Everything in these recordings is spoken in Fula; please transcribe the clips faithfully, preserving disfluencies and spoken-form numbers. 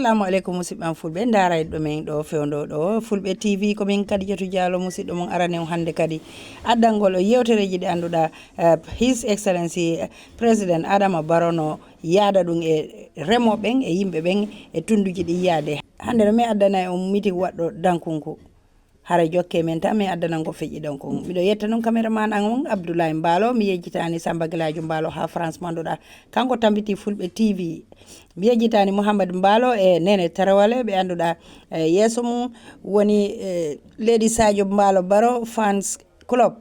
Assalamu aleykum, musidɓe am fulɓe, ndaarayɗo men ɗo fewndo ɗo Fulɓe T V, ko min Kadijatu Diallo, musidɗo mon arane on hannde kadi addangol o yewtereeji ɗi annduɗaa, eh, His Excellency, eh, President Adama Barrow no yaada ɗum e remooɓe ɓen e yimɓe ɓen e tunnduuji ɗi yaade. Hannde no mi addana e on meeting waɗɗo Dankunku. Haray jokke men tan, min addanan ko feƴƴi ɗon kon. Miɗo yetta noon cameraman an on, Abdoulaye Mbaalo. Mi yejjitaani Samba Gilaajo Mbaalo haa France mo annduɗaa. Kanko tambiti Fulɓe T V. Mi yejjitaani Mouhammad Mbaalo e Nene Tarawale ɓe annduɗaa, e yeeso mum woni, e, Leydi Sadio Mbaalo Baro Fans Club.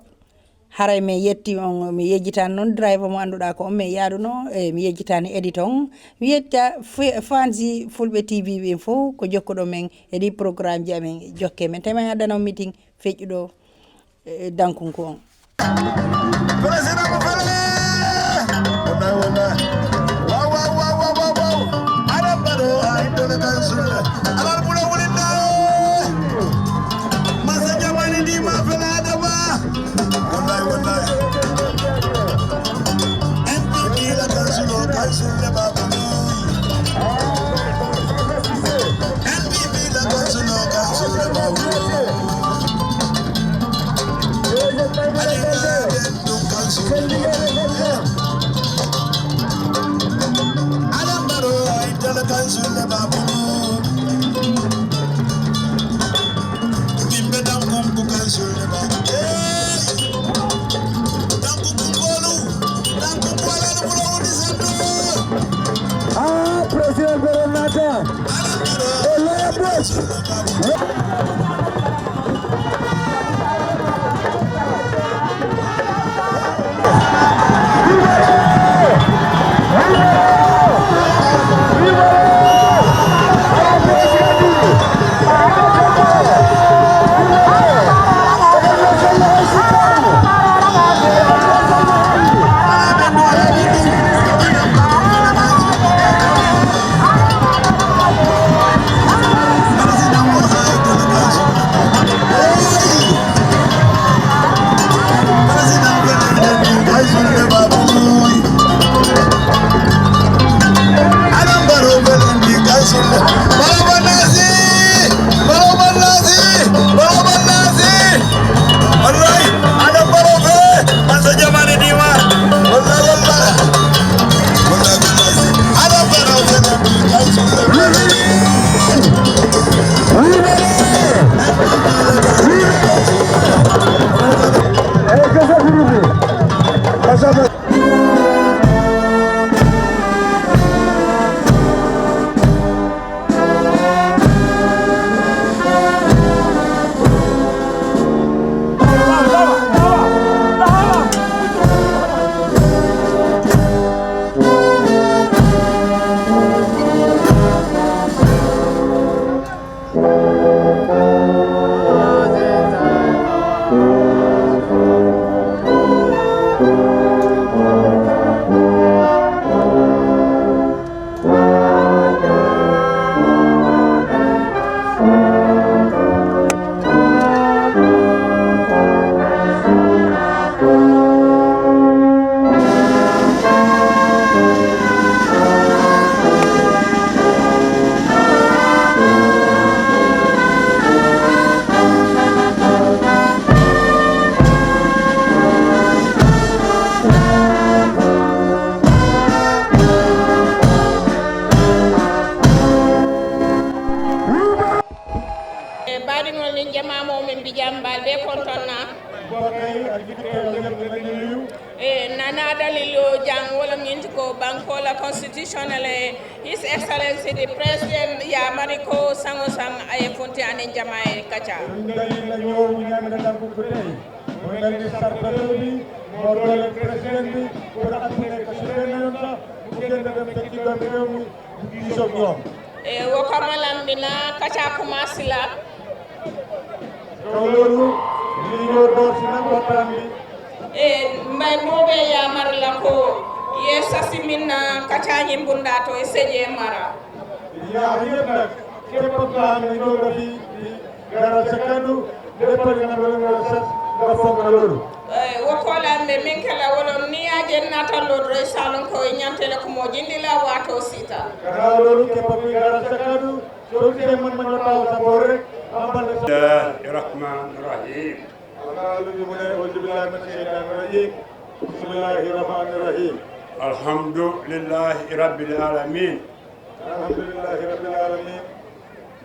Haray mi yetti on, mi yejjitaani noon driver mo annduɗaa ko on min yaaduno, e mi yejjitaani edit on. Mi yetta f-, fansi Fulɓe T V ɓen fof ko jokkuɗo men e ɗi programme ji amen jokke men. Te min addana on meeting feƴƴuɗo, e, Dankunku on. Président mo fele! Wallahi, wallahi. Waaw, waaw, waaw, waaw, waaw, waaw. Aɗa mbaɗo ay dole kan sulla. Alal bula wulinda. Masa jamani di ma fele Adama. Wallahi, wallahi. N P P la kan sulo, kan sulla babu. N P P la kan sulo, kan sulla babu. Ah, Président Baro naata. E Laya Bos. Wallahi, aɗa baro fe, asa jamane dima. Wallahi, wallahi. Wallahi, wallahi. Aɗa baro fe. E baɗigol min jamaama o min mbijam mbaal ɓe kontonna. Mbokk yi ak jigéen ñi, ñëpp nañu nuyu. E nana dalilo jang wala minti ko bankola constitutionnel e His Excellency the President ya mari ko sango sang aye fonti anen jama e kaca. Ɗum dalil la ñëw ñu ñaan na tànk ko tey. Mooy mel ni sarta réew bi, moo doole président bi, pour appuyer ko si benn yoon sax, mu génn dem fekki doomi réew mi, mu diisoog ñoom. E wo kamalan mina kaca kuma sila. Kaw loolu, ñu ngi ñëw door si nag waxtaan bi. E mbay moɓe yamar la ko ye sasi minna kaca ñimbunda to e seje mara. Yaa ñëpp nag, képp koo xam ne ñëw nga fi, di garal sa kàddu, lépp li nga doon nga sas, nga fonk loolu. E Wo kola mbe min kala wolon ni ajen natal lodro e salon ko e nyantele ko mo jindila wato sita. Kana lolu ke papi gara sakadu, so se man man tawo sabore, amban. Bismillahir Rahmanir Rahim. Alhamdulillahi Rabbil Alamin. Alhamdulillahi Rabbil Alamin.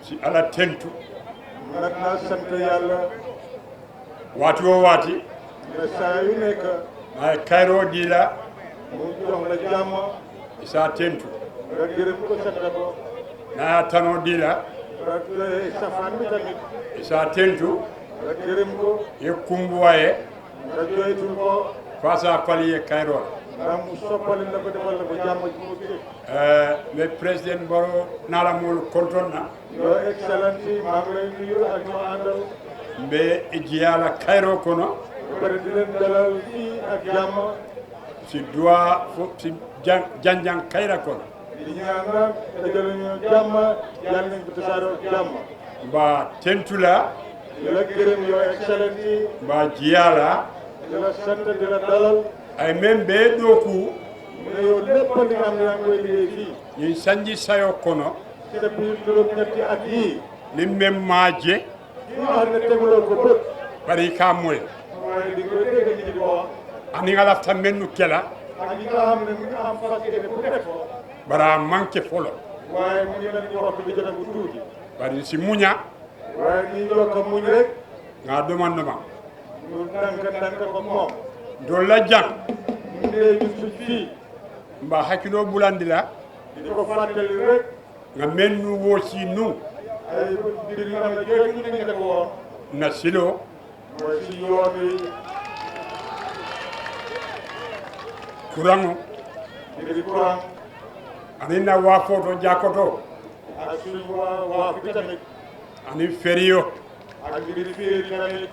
Si Alla tentu. Maintenant, sant Yàlla. Waati woo waati. Mais saa yu nekk. Naa ye kayiroo dii la. Mu jox la jàmm. I si a tentu. Nga gërëm ko, sant ko. Naa ye a tanoo dii la. Nga joxe safaan bi tamit. I si a tentu. Nga gërëm ko. I ye kumbuwa ye. Nga joytul ko. Fo a si a fali i ye kayiroo la. Ndax mu soppali la ko, defal la ko jàmm ji mu tëj. Eh, mbe President Barrow naa la moolu konton na. Your Excellency, maa ngi lay nuyu ak ñoo àndal. Mbe i jiyaa la kayiroo kono. Ba pare di leen dalal fii ak jàmm. Si duwaa fo, si jan-, janjan kayira kono. Di ñaan nag, dajale ñu jàmm, Yàlla nañ ko tasaaroo jàmm. Mba tentu la. Di la gërëm, Your Excellency. Mba jiyaa la. Di la sant, di la dalal. Ay men be dooku. Mu ne yow lépp li nga xam ne yaa ngi koy liggéey fii. Ñiŋ sanji sayoo kono. Sa biir juróom-ñetti at yii. Niŋ meŋ maŋ a je. Ki nga xam ne teguloo ko bët. Bari i ka a moyi. Waaye di nga koy dégg nit ñi di ko wax. Aniŋ a lafita mennu ke la. Ak ñi nga xam ne mu ngi am fas yéene bu def ko. Bari a maŋ ke foloo. Waaye mu ngi mel ni waxtu bi jotagu tuuti. Bari n si muña. Waaye ni yokk a muñ rek. Ŋa a domaŋ domaŋ. Ñu ndànk ndànk ko moom. Ntolu la jaŋ. Ñu dee ñun suñ fii. Mba hakiloo bulandi la. Di ko fàttali rek. Ŋa mennu woo si nuŋ. Ay mbir yu am na jooju ñu nekk woon. Na siloo. Mooy si yoon wi. Kuraŋo. Mbiri courant. Aniŋ na waafootoo jaakotoo. Ak suñu waa, waa bi tamit. Aniŋ feriyo. Ak mbiri feri tamit.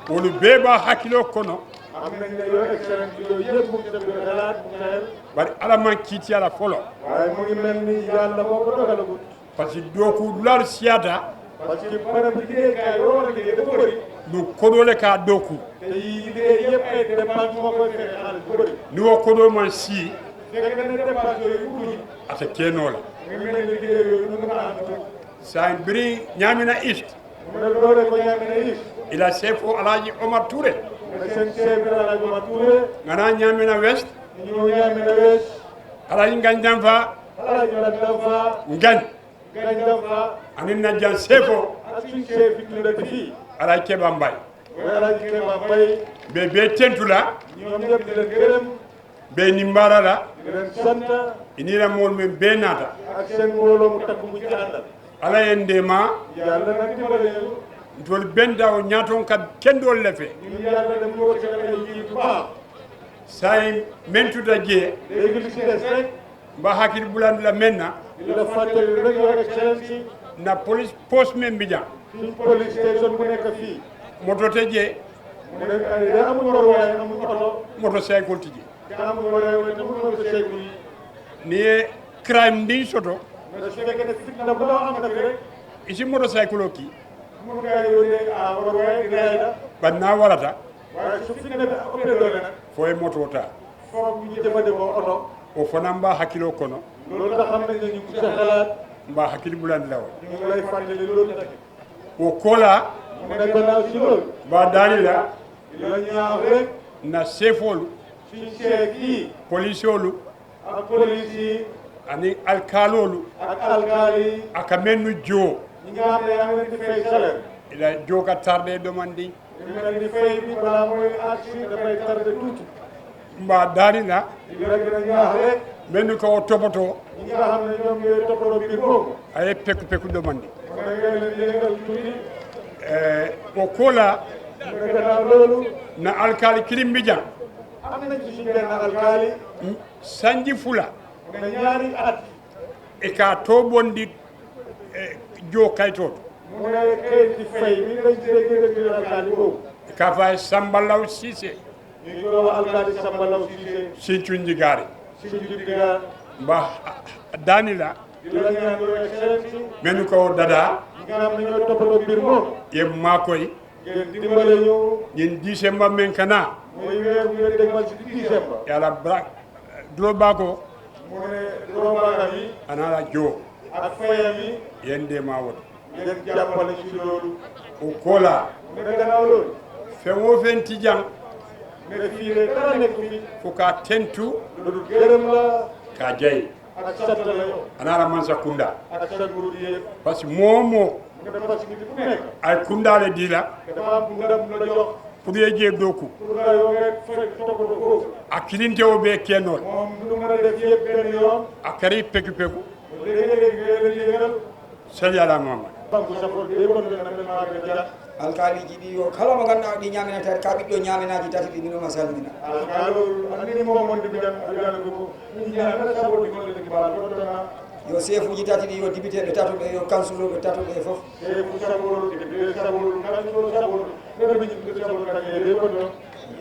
Wolu bee be a hakiloo kono. Am nañ ne, Your Excellency, yooyu yëpp mu ngi sa biir xalaat, mu ngi sa xel. Bari Alla maŋ kiiti a la foloo. Waaye mu ngi mel ni Yàlla moo ko dogalagut. Parce que dooku dulaalu siyaata. Parce que barab bi liggéeykaay yoo war a liggéey dafa bëri. Nuŋ kodoo le ka a dooku. Te yii liggéey yëpp ay dépense moo koy fexe, xaalis bu bëri. Niŋ wo kodoo maŋ sii. Fekk na ne dépense yooyu wutuñu. A te ke noo la. Mu ngi mel ni liggéey yooyu mënu na am tuuti. Saayiŋ biriŋ Ñaamina East. Mu ne doore ko Ñaamina East. I la seefoo Alhaji Omar Touré. Mu ne seen chef bi Alhaji Omar Touré. Ŋa naa Ñaamina West. Ñu ñëw Ñaamina West. Alhaji Ngañ Danfa. Alhaji Ngañ Danfa. Ngañ. Ngañ Danfa. Aniŋ na jaŋ seefoo. Ak suñ chef bi tuddati fii. Alhaji Keba Mbaye. Mooy Alhaji Keba Mbaye. Be, be tentu la. Ñoom ñëpp di leen gërëm. Be ni mbaara la. Di leen sant. I niŋ i la moolu meŋ bee naata. Ak seen mbooloo mu takku mu ci àndal. Alla ye n deema. Yàlla nag dimbale ñu. Ntolu benta wo ñaatoŋ ka kendoolu le fee. Ñun Yàlla dañu wërsëgal ay njiit yu baax. Saayiŋ meŋ tuta jee. Léegi li ci des rek. Mba hakili bulandi la meŋ na. Di la fàttali rek, Your Excellency. Na police post meŋ bi jaŋ. Suñ police station bu nekk fii. Moto te jee. Mu ne, ay, da amul waruwaay, amul oto. Motorcycle ti jee. Te amul waruwaay, te amul motorcycle yi. Niŋ i ye crime ndiŋ soto. Nga su fekkee ne fitna bu ndaw am na fi rek. I si motorcycle kii. Mun ngaa yónnee, ah, waruwaay di raay la. Bari niŋ a warata. Waaye su fitna bi ëppee doole nag. Fo i ye motoo taa. Foog ñu jëfandikoo oto. Wo fanaa mba hakiloo kono. Loolu nga xam ne ñu ngi sa xalaat. Mba hakili bulandi la wo. Ñu ngi lay fàttali loolu nag. Wo koolaa. Mu ne gannaaw si loolu. Mba daali la. Di la ñaax rek. Na seefoolu. Suñ chef yi. Polisoolu. Ak police yi. Aniŋ alkaaloolu. Ak alkaali yi. A ka mennu joo. Ñi nga xam ne yaa ngi leen di fay salaire. I la joo ka tardé domandi. Ñu ngi leen di fay bi balaa mooy agsi dafay tardé tuuti. Mba daani la. Di la gën a ñaax rek. Mennu ka wo topotoo. Ñi nga xam ne ñoom ñooy toppatoo mbir moomu. A ye pekku pekku domandi. Mu ne ngay leen yëngal tuuti. Eh, wo koolaa. Mu ne gannaaw loolu. Na alkaali kiliŋ bi jaŋ. Am nañ ci suñ benn alkaali. Sanji fula. Mu ne ñaari at. I ka a toobondi, eh, joo kayitoo to. Mu ne kayiti fay mi dañ ci dee gën a gën alkaali boobu. I ka a fo a ye Samba Law Siise. Ñu ngi ko wax alkaali Samba Law Siise. Sincuŋ Jigaari. Sincuŋ Jigaari. Mba daani la. Di la ñaan, Your Excellency. Mennu ka wo dadaa. Ñi nga xam ne ñoo toppatoo mbir moom. Ye maa koy. Ngeen dimbale ñu. Ñin December men kana. Mooy weer wi ngeen dégmal ci December. Yàlla bra-, Doroba ko. Mu ne Doroba ka yi. Ana la jo. Ak fayam yi. Yende ma wot. Ngeen jàppale ci loolu. O kola. Mu ne gannaaw loolu. Fe wo fen ti jang. Ne fii de dara nekk fi. Fu ka tentu. Lu dul gërëm la. Ka jay. Ak sant la yow. Ana la mansa kunda. Ak sa nguur gi yëpp. Parce que moo moo. Nga def parce que nit ku nekk. Ay kunda le di la. Dafa am bu ndam la jox. Pour ye je doku. Pour nga yow nga fekk toppatoo ko. A kilinte o be kenol. Moom lu mën a def yëpp benn yoon. A kari peku peku. Léeg-léeg nga leen di yëngal. Salli ala Muhammad. Banque sa bopp day bon na na ma ga ja. Alkaali ji ɗi yo kala mo ganduɗa ɗi ñaminata ka ɓiɗɗo ñaminaji tati ɗi mino ma salmina. Alkaali anni mo mon de bidan bidan ko. Ni ñaana sa bopp di ko de ba ko to na. Yo seefuji tati ɗi yo dibiteɓe tatoɓe yo kansuloɓe tatoɓe fof. E ku sa bopp de sa bopp kan so sa bopp. Be be ni sa bopp kan e de ko to.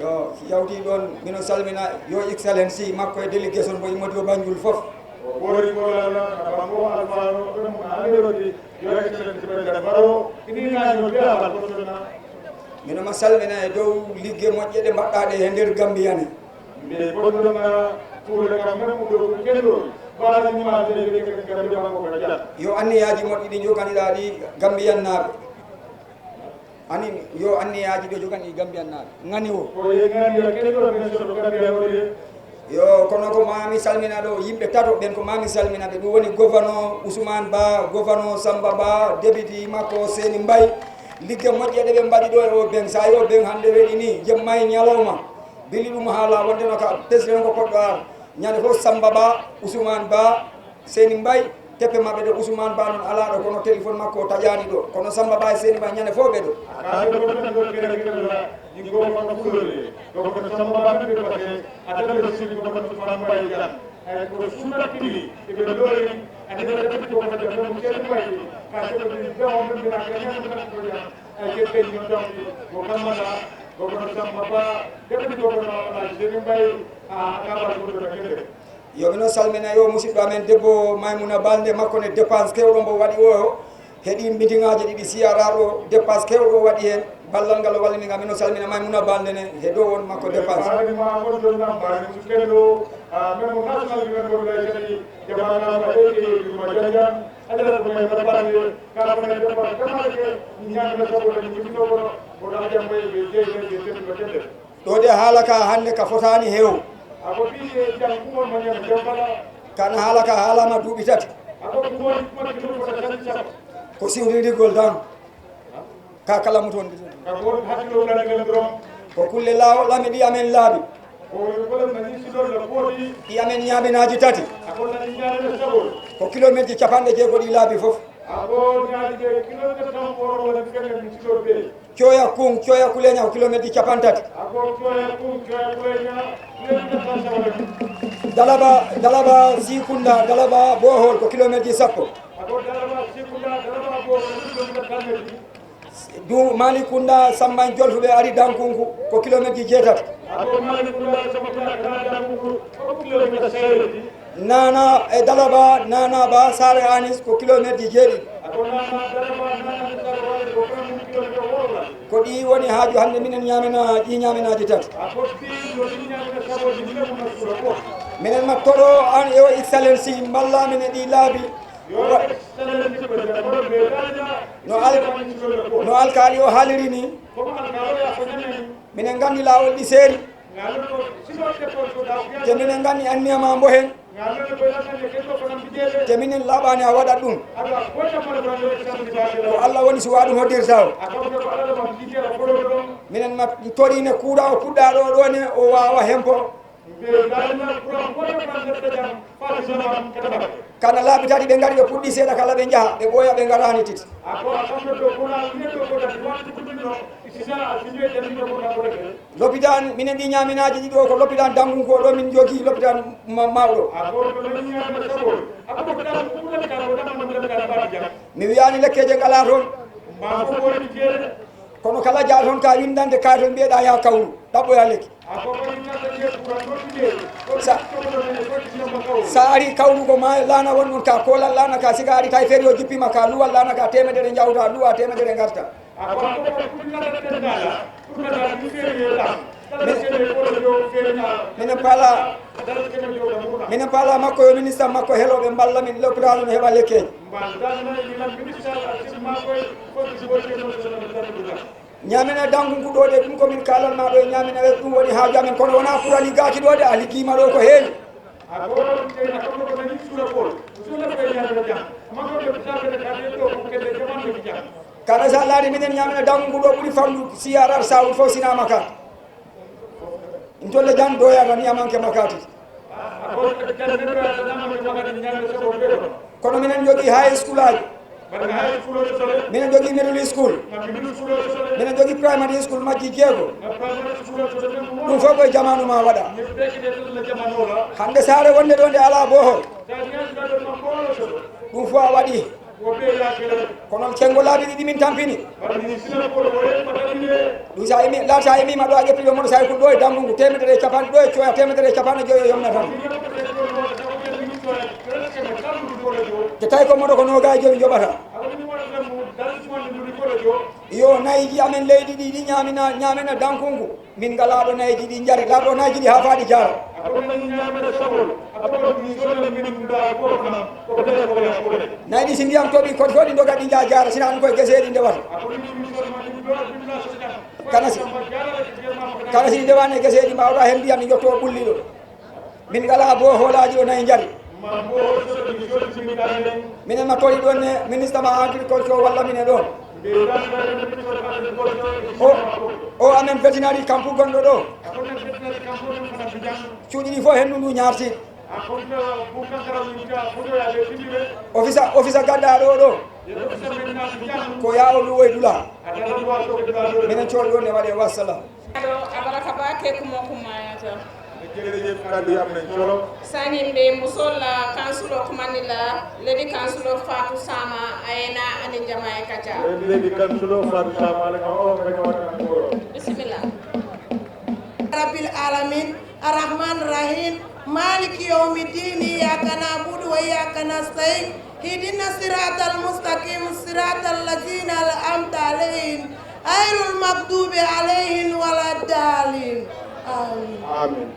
Yo, si yawti ɗon, mino salmina yo Excellency makko e délégation mo immodi o Banjul fof. O ɓoori ko lana na bango alfano ɗum andirodi yo Excellency President Barrow ini naño be abal ko sona. Mino ma salmina e dow ligge moƴƴe ɗe mbaɗɗaɗe e nder Gambia ni. Mbe bondona tuure kam men ɗo ko kendo bara ni ma de be ke Gambia bango ko jala. Yo anniyaji moƴƴi ɗi joganiɗa ɗi Gambian naɓe. Ani yo anniyaji ɗo jogani Gambian naɓe ngani o. Ko ye ngani ya kendo ne so Gambia o de. Yo kono ko mami salmina ɗo yimɓe tato ɓen ko mami salmina ɓe ɗum woni gouverneur Ousmane Ba, gouverneur Samba Ba, député makko Seni Mbaye. Ligge moƴƴe ɗe ɓe mbaɗi ɗo e o ben sa yo ben hande weɗi ni jemma e ñalawma. Bili ɗum haala wonde no ka président ko koɗɗo ar ñande fof Samba Ba, Ousmane Ba, Seni Mbaye, teppe maɓɓe ɗo Ousmane Ba noon alaa ɗo kono téléphone makko o taƴaani ɗo kono Samba Ba e Seni Mbaye ñande fof ɓe ɗo. Aka ɗo ɗo ɗo kere kere la ñi go ma ko ɗo le ɗo ko Samba Ba ɓe ko ke ata ɓe siri ko ko Samba Ba e jan ay ko suka kiri e ɓe ɗo e ata ɓe ɓe ko ko jan ko Seni Mbaye ka ko ɓe ɗo ɓe ɓe aka ñande ko jan ay ke ɓe ñi ɗo ko kamma la ko ko Samba Ba ɓe ɓe ko ko na Seni Mbaye a ka ba ko ɗo kere. Yo mino salmina yo musidɗo amen debbo Maymuna Balde makko ne dépense kewɗo mbo waɗi o heɗi mbidiŋaaji ɗiɗi siyara ɗo dépense kewɗo waɗi heen ballal ngal o wallini ngal mino salmina Maymuna Balde ne he dow on makko dépense. Baani ma on ɗon nam baani sukkeɗo men mo national men mo lay kadi jamanama e e ma janjan adala ko may ma baani ka ko ne dépense kamake ñamna sobo tan ko ɗo ko ɗo jamma e jeeyde e tedduɓe tedde. Ɗo de haala ka hannde ka fotaani heew. Ako ɓiye jam kumo manyam jambala. Kana haala ka haalama duuɓi tati. Ako kumo kumo kilo ko tan sab. Ko siwrindirgol tan. Ka kala muton. Ako hakkilo nanagal dron. Ko kulle lawo lami ɗi amen laabi. Ko ko mani sidol la kodi. Ɗi amen ñaminaaji tati. Ako nani ñaminaaji sabol. Ko kilometre capanɗe jeego ɗi laabi fof. Ako ñaali je kilometre tan ko wala kene mi sidol be. Coya kun coya kuleña ko kilometre capanɗe tati. Ako coya kun coya kuleña kilometre tan sawala. Dalaba dalaba sikunda dalaba bohol ko kilometre sappo. Ako dalaba sikunda dalaba bohol kilometre tan. Du malikunda samban jolfuɓe ari dankunku ko kilometre jeetati. Ako malikunda samban jolfuɓe ari dankunku ko kilometre seeri. Nana e dalaba nana ba sare anis ko kilometre jeeɗiɗi. Ako nana dalaba nana sare anis ko kilometre wowla. Ko ɗi woni haaju hannde minen ñamina ɗi ñaminaaji tati. Ako ɗi woni ñamina saboji minen masura ko. Minen ma toɗo an e o excellency mballa minen ɗi laabi. Yo excellency ko jamoro be daraja. No al no alkaali o haaliri ni. Ko alkaali o ya ko ñamen. Minen nganndi laawol ɗi seeri. Te minen nganndi anniya ma mbo heen. Te minen laaɓaani a waɗat ɗum. Ko Allah woni si waa ɗum hoddirta o. Minen ma toriine kuuɗa o puɗɗaa ɗo ɗo ne o waawa heen bo. Kana laabi tati ɓe ngari ɓe puɗɗi seeɗa kala ɓe njaha ɓe ɓooya ɓe ngaraani titi. Lopitaan minen ɗi ñaaminaaji ɗi ɗo ko lopitaan Dangunko ɗo min jogii lopitaan mawɗo. Mi wiyaani lekkeeje ngalaa toon. Kono kala jaa toon ka winndande kaye toon mbiyeɗaa yaa kawru ɗaɓɓoya lekki. Sa ari kawrugo ma laana won ɗon ka koolal laana ka siga ari tawi ferio jippima ka luwal laana ka temedere jawta luwa temedere garta. A ko ko ko kullata tendala, kullata ni feriye la. Kala kene ko yo feriya. Minen paala, kala kene yo murna. Minen paala makko yo ministre makko helo ɓe mballa min l'hôpital no heɓa lekkeeji. Mbal dan na ni la ministre a sima ko ko ko ko ko. Ñaamina dangu ngu ɗo de, ɗum ko min kaalan ma ɗo e ñaamina ɓe, ɗum woni haaju amen, kono wona kurani gaaki ɗo de, a liggiima ɗo ko heewi. A goro ɗum teyna kono ko nani suura kool. Suura koye ñaamina jam. Amma ko ɓe bisa kene ka de ɗo ko kelle jaman ɓe jam. Kana sa laari minen ñaamina dangu ngu ɗo ɓuri famɗu si yarar sawul fof sina makati. Ntolle jam doyata ni amanke makati. A goro ko jam ne ɗo yata namanke makati ñaamina sabo ɓe ɗo. Kono minen jogii high school aji. Minen jogii middle school. Minen jogii primary school majji jeego. Ɗum fof ko e jamaanu ma waɗa. Hannde saare wonde ɗo nde alaa bohol. Ɗum fof a waɗi. Kono cenngo laabi ɗiɗi min tampini. Ɗum sa imi, laata imi ma ɗo a ƴetti ɗo moto saykul ɗo e danngungu teemedere e capanɗe ɗo e coya teemedere e capanɗe joyi e yomna tan. Te tawi ko moto ko noga e joyi joɓata. Yo nayiji amen leydi ɗi ɗi ñaamina, ñaamina dankungu. Min ngalaa ɗo nayiji ɗi njari. Laaɗo nayiji ɗi haa faaɗi jaara. Nayi ɗi si ndiyam toɓi kodi fof ɗi ndoga ɗi njaa jaara. Sina ɗum koye geseeɗi ndewata. Kana si, kana si ndewani e geseeɗi mbawɗa heen ndiyam ɗi njotto ɓulli ɗo. Min ngalaa boholaaji o nayi njari. Minen ma toɗi ɗon ne ministre ma agriculture walla mine ɗon. O, o amen vétérinaire kampu gonɗo ɗo. Cuuɗi ɗi fof hendu ndu ñaarti. Office, office gadda ɗo ɗo. Ko yaa o luwoy dula. Minen cool ɗon ne waɗe wassalam. Aɗo abaraka ba ke kuma kuma yata. Jërëjëf, kàddu yi am nañ solo. Sangin be musola kansulo kumanila lady kansulo Fatu Sama ayena ani jamaye kaja. Lady kansulo Fatu Sama le ka o ka jamaye ka ko. Bismillah. Rabbil alamin, arrahman rahim, maliki yawmiddin, iyyaka na'budu wa iyyaka nasta'in, اهدنا الصراط المستقيم، صراط الذين أنعمت عليهم، غير المغضوب عليهم ولا الضالين. آمين. Amin.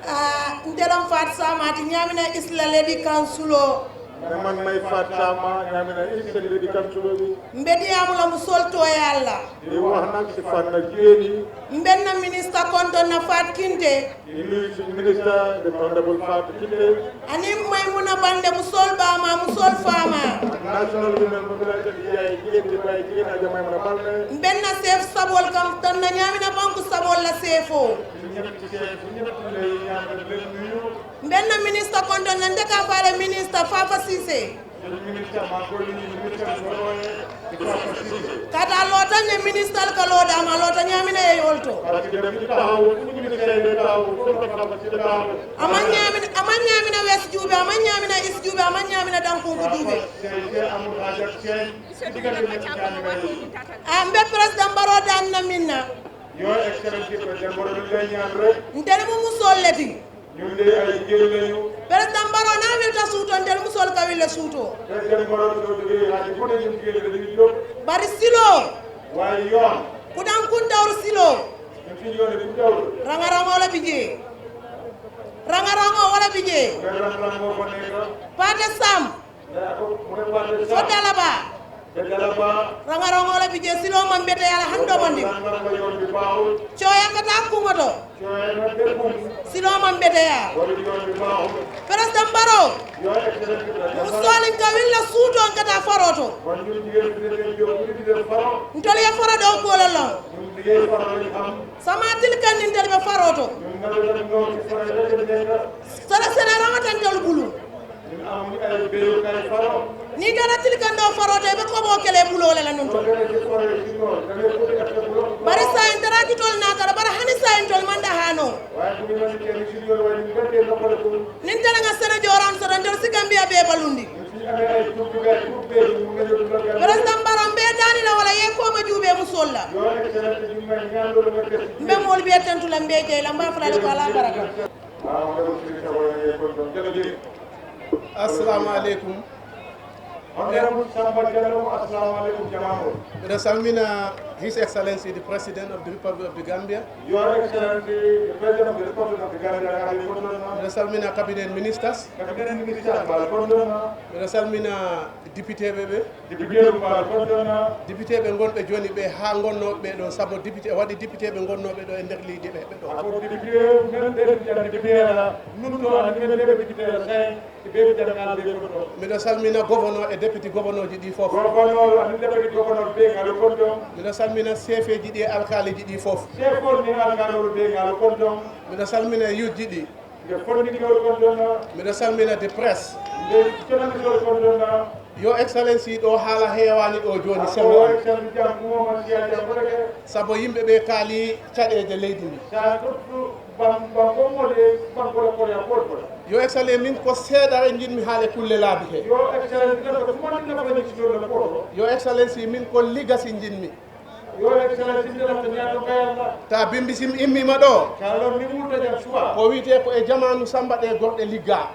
Ah, ntelon Fat Samati ñamina isla lady kansulo. Ne man may Fat Sama ñamina isla lady kansulo bi. Mbedi amula musolto ya Allah. Di wax nag si fànn jéeni. Mbenna ministre konto na Fat Kinte. Di nuyu suñu ministre, the honorable Fatou Kinte. Ani Maymuna Balde mu sol bama, mu sol fama. National Women Mobilization, yaay jigéen di bàyyi jigéen, Aja Maymuna Balde. Mbenna chef sabol kam tan na ñamina banku sabol la chefo. Suñu ñetti chef, suñu ñetti lay ñaanal leen nuyu. Mbenna ministre konton na ndeka fale ministre Fafa Cissé. Kata lota ne ministre ka loda ma lota ñamina e yolto. Ama ñamina, ama ñamina west jube, ama ñamina east jube, ama ñamina dankungu jube. Ambe president baro dan na minna. Your Excellency, President Baro, ntele mu musolleti. Ñun de ay jigéen lañu. Président Baro na wilta suuto ntel musol ka wille suuto. Président Baro so de ay ko de ñun jigéen lañu jóg. Bari silo. Waaye yoon. Kudan kuntawr silo. Ñun fi yoon ku taw. Ranga rango la bije. Ranga rango wala bije. Ranga rango ko ne ko. Pate sam. Fo dalaba. Rangarango la bije silo man bete yala hando mandi. Coya kata kumoto. Silo man bete ya. Président Baro. Musolin ka willa suuto kata faroto. Ntol ya fara do kololo. Sama tilkan ntol be faroto. Sara sene ramata ntol bulu. Ni dara tilkan do farote be ko bo kele bulo le la non to. Bari sa intera kitol na tara bara hani sa intol manda hano. Nin tara nga sene joran sara ntar si Gambia be balundi. Président Baro mbe dani la wala ye ko ma jube musolla. Mbe mol be tantu la mbe jey la mba fala ko ala baraka. Assalamu alaikum. Honorable Samba Diallo, assalamu alaikum, jama'a. Mbiɗo salmina His Excellency the President of the Republic of the Gambia. Your Excellency, the President of the Republic of the Gambia, Mbiɗo salmina Cabinet Ministers. Cabinet Ministers, Mbiɗo salmina député ɓe ɓe. Député ɓe, Mbiɗo salmina. Député ɓe ngonɓe jooni ɓe haa ngonnooɓe ɓe ɗo, sabu député, waɗi député ɓe ngonnooɓe ɗo e nder leydi ɓe heɓe ɗo. Ako député men ɓe député ala, nun to ala men ɓe député ala, say. Mbiɗo salmina gouverneur e député gouverneur ji ɗi fof. Gouverneur ani député gouverneur ɓe ngal konton. Mbiɗo salmina chefeji ɗi e alkaleji ɗi fof. Chef on ni alkalol ɓe ngal konton. Mbiɗo salmina yujji ɗi. Nde fondikewol konton. Mbiɗo salmina the press. Nde sonandikewol konton. Yo Excellency, ɗo haala heewani ɗo jooni. Ako semo. Excellency jam kuma masiya jam fotake. Sabu yimɓe ɓe kaali caɗeeje leydi ndi. Sa tuttu Ban, ban ko mode, ban ko ko ya ko ko. Yo Excellency, min ko seeɗa e njiɗmi haale kulle laabi he. Yo Excellency, ko tuma ni na ko ni sino le ko. Yo Excellency, min ko legacy njiɗmi. Yo Excellency, ndela ko nyato kayalla. Ta bimbi sim immi ma ɗo. Kalo ni muta jam suwa. Ko wiyete ko e jamaanu Samba ɗe gorɗe ligga.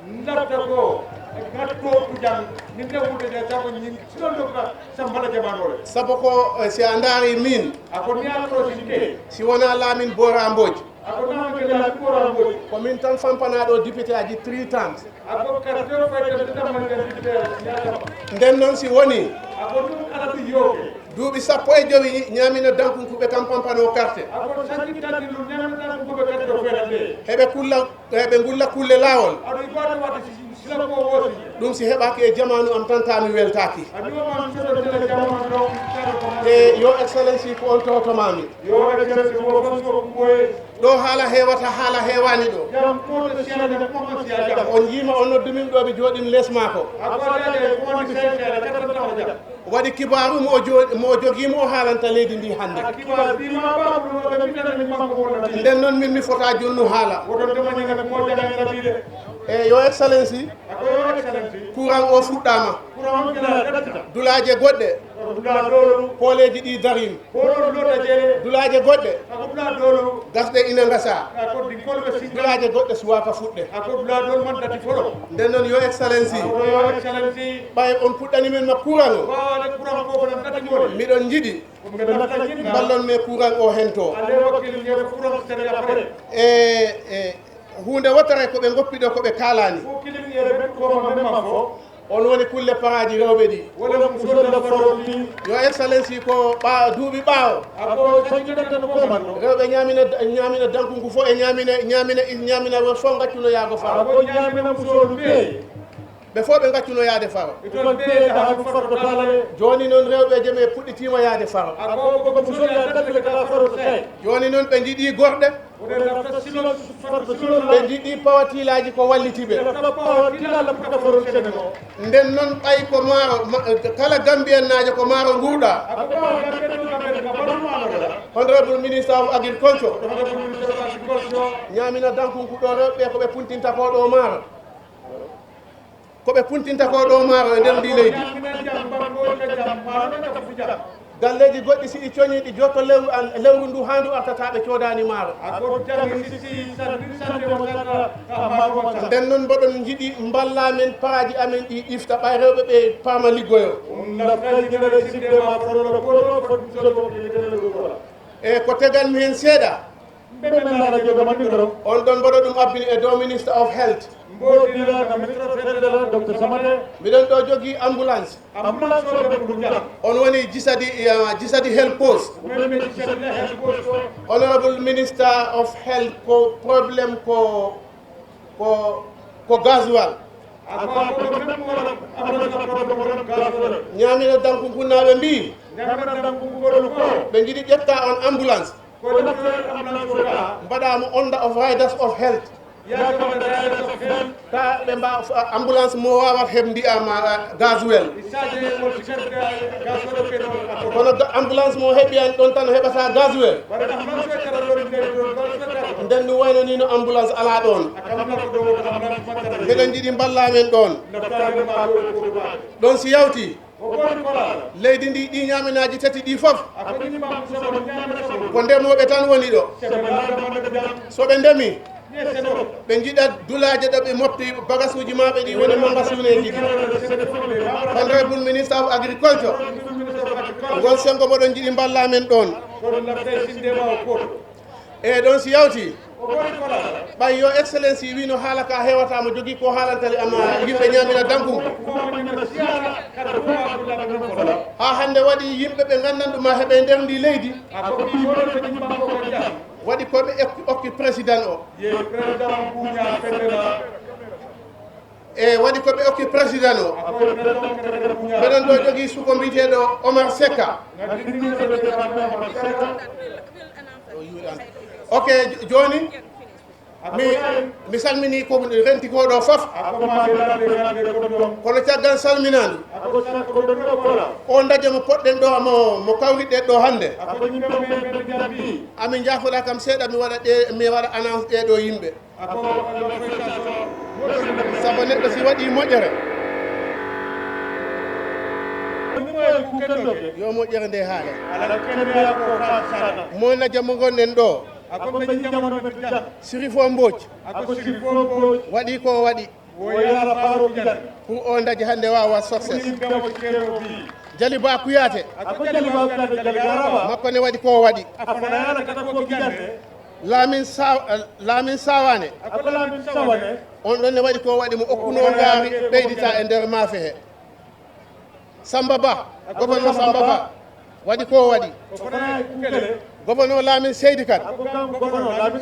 Ndatta ko gatto ko jam, min de wude de sabu nyin sino doka Samba la jamaanu le. Sabu ko, eh, si a ndaari min. Ako ni a to sinde. Si wona Lamin Bora Mbodj. Ako na ke la ko ra mo. Ko min tan fampanaaɗo député aji three times. Ako ka to fa de tan man de député ya. Nden noon si woni. Ako dum ala du yoke. Duuɓi sappo e jowi ñaamina Dankunkuɓe kam pampano carte. Ako sanji tati lu ñaamina Dankunkuɓe carte o ferande. Heɓe kulla, heɓe ngulla kulle laawol. Aɗo ibata wata si, sila ko wosi. Ɗum si heɓaaki e jamaanu am tan, taa mi weltaaki. Aɗo man soto dela jamaanu ɗo. E yo Excellency, ko on tohotomaami. Yo Excellency, wo fanso kuboye. Ɗo haala heewata, haala heewaani ɗo. Jam ko to siyana ne kuma siya jam. On njiima, on noddu min ɗo, mi jooɗin les maako. Ako dade kuma ni sai sai la kata ta jam. Waɗi kibaaru mo o jo-, mo o jogii, mo o haalanta leydi ndi hannde. Nden noon, min mi fota jonnu haala. E yo Excellency, courant o fuɗɗaama. Dulaaje goɗɗe, pooleeji ɗi dariima. Dulaaje goɗɗe, gasɗe ina ngasa. Dulaaje goɗɗe suwaaka fuɗde. Nden noon, yo Excellency, ɓay on puɗɗani men ma courant o, miɗon njiɗi mballon me courant o hento. E, e, huunde wottere ko ɓe ngoppi ɗo, ko ɓe kaalani. On woni kulle paraaji rewɓe ɗi. Yo Excellency, ko ɓa-, duuɓi ɓaawo. Rewɓe ñaamina, ñaamina Dankunku fof e ñaamina, ñaamina, ñaamina, ɓe fof ngaccuno yaade faro. Ɓe fof ɓe ngaccuno yaade faro. Jooni noon, rewɓe jam e puɗɗitiima yaade faro. Jooni noon, ɓe njiɗi gorɗe. Ɓe njiɗi pawatiilaaji ko walliti ɓe. Nden noon, ɓay ko maaro, ma-, kala Gambiyannaajo ko maaro nguurɗa. Honorable Minister of Agriculture. Ñaamina Dankunku ɗo, rewɓe ko ɓe puntinta ko ɗo maaro. Ko ɓe puntinta ko ɗo maaro e nder ndi leydi. Galleeji goɗɗi, si ɗi coñii, ɗi jotto lewru an, lewru ndu haa ndu artata, ɓe coodaani maaro. Nden noon, mboɗon njiɗi mballa men, paraaji amen ɗi ɗifta, ɓay rewɓe ɓe paama liggoyo. E ko tegan mi heen seeɗa. Mbe men nana jogo manni doro. On ɗon mboɗo ɗum abbini e dow Minister of Health. Mbo dila na Minister of Health la Doctor Samate. Miɗon ɗo jogii ambulance. Ambulance o ɓe ɗum jam. On woni Jisadi, eh, Jisadi Health Post. Mbe men Jisadi la Health Post o. Honorable Minister of Health, ko problème ko, ko, ko gasoil. Ako, ako, men ko wala ambulance ko ɗum ko gasoil. Ñaamina Dankunkunnaaɓe mbii. Ñaamina Dankunkunnaaɓe ko. Ɓe njiɗi ƴetta on ambulance. Mbaɗa mo under of Riders of Health. Ta ɓe mba-, ambulance mo waawat heɓ ndiyam, ah, gasoil. Kono ga-, ambulance mo heɓi an ɗon tan heɓata gasoil. Nden ɗum wayno ni no ambulance alaa ɗon. Mbeɗen njiɗi mballa men ɗon. Ɗon si yawti. Leydi ndi, ɗi ñaaminaaji tati ɗi fof. Ko ndemooɓe tan woni ɗo. So ɓe ndemi, Ɓe njiɗa dulaaje ɗo ɓe mofti bagasuuji maɓɓe ɗi woni mangasuneeji ɗi. Honorable Minister of Agriculture, ngol senngo mboɗon njiɗi mballaa men ɗoon. E ɗoon si yawti, ɓay yo Excellency wino haala ka heewata mo jogii ko haalantale amma yimɓe ñaamina dankungu. Haa hannde waɗi yimɓe ɓe nganndan ɗuma heɓe nder ndi leydi. Waɗi ko ɓe okki, okki président o. E waɗi ko ɓe okki président o. Mbeɗen ɗo jogii suko mbiyeteeɗo Omar Seka. Ok, jooni mi, mi salmini ko renti ko ɗo fof. Kono caggal salminaandu, o ndaje mo poɗɗen ɗo mo, mo kawriɗen ɗo hannde. Amin njaafoɗa kam seeɗa, mi waɗa ɗe, mi waɗa annonce ɗe ɗo yimɓe. Sabu neɗɗo si waɗi moƴƴere, yo moƴƴere nde haale. Mo ndaje mo ngonɗen ɗo, Sirifo Mbooc, waɗi ko waɗi. Pour o ndaje hannde waawa success. Jali Ba Kuyaate, makko ne waɗi ko waɗi. Laamin Sa-, Laamin Sawaane, on ɗon ne waɗi ko waɗi mo okkuno ngaari ɓeydita e nder maafe he. Samba Ba, gouverneur Samba Ba, waɗi ko waɗi. Gouverneur Laamin Seydi Kan,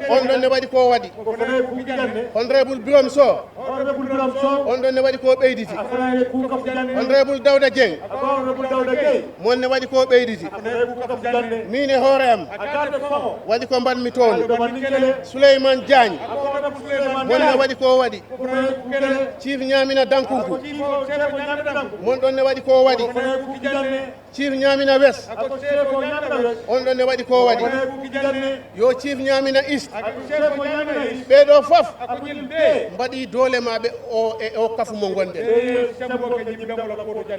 on ɗon ne waɗi ko waɗi. Honorable Birom Soh, on ɗon ne waɗi ko ɓeyditi. Honorable Dawda Dieng, mon ne waɗi ko ɓeyditi. Min e hoore am, waɗi ko mbaɗmi toon. Souleymane Diagne, mon ne waɗi ko waɗi. Chief Ñaamina Dankunku, mon ɗon ne waɗi ko waɗi. Chief Ñaamina West, on ɗon ne waɗi ko waɗi. Yo Chief Ñaamina East, ɓee ɗo fof mbaɗi doole maɓɓe o e o kafu mo ngonɗen.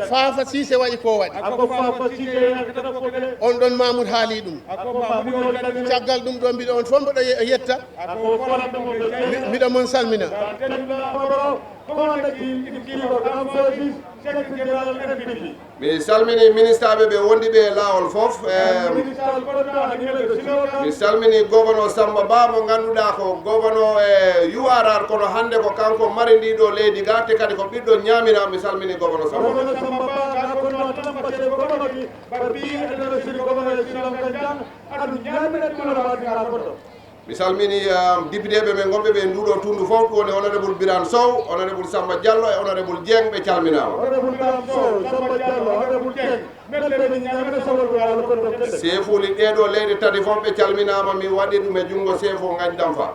Faafa Siise waɗi ko waɗi. On ɗon Mamoud haali ɗum. Caggal ɗum ɗo mbiɗo on fof mboɗo ye-, yetta. Mi-, miɗo mon salmina. Mi salmini ministaaɓe ɓe wondiɓe e laawol fof. Eh, mi salmini gouverneur Samba Ba mo ngannduɗaa ko gouverneur e U R R, kono hannde ko kanko mari ndi ɗo leydi ga, te kadi ko ɓiɗɗo Ñaamina. Mi salmini gouverneur Samba Ba. Mi salmini, um, députéɓe men gonɓe ɓe nduɗo tundu fof, ɗum woni honorable Birane Sow, honorable Samba Diallo e honorable Dieng, ɓe calminaama. Seefuuli ɗee ɗo leyɗe tati fof ɓe calminaama, mi waɗi ɗum e junngo seefo Ngañ Damfa.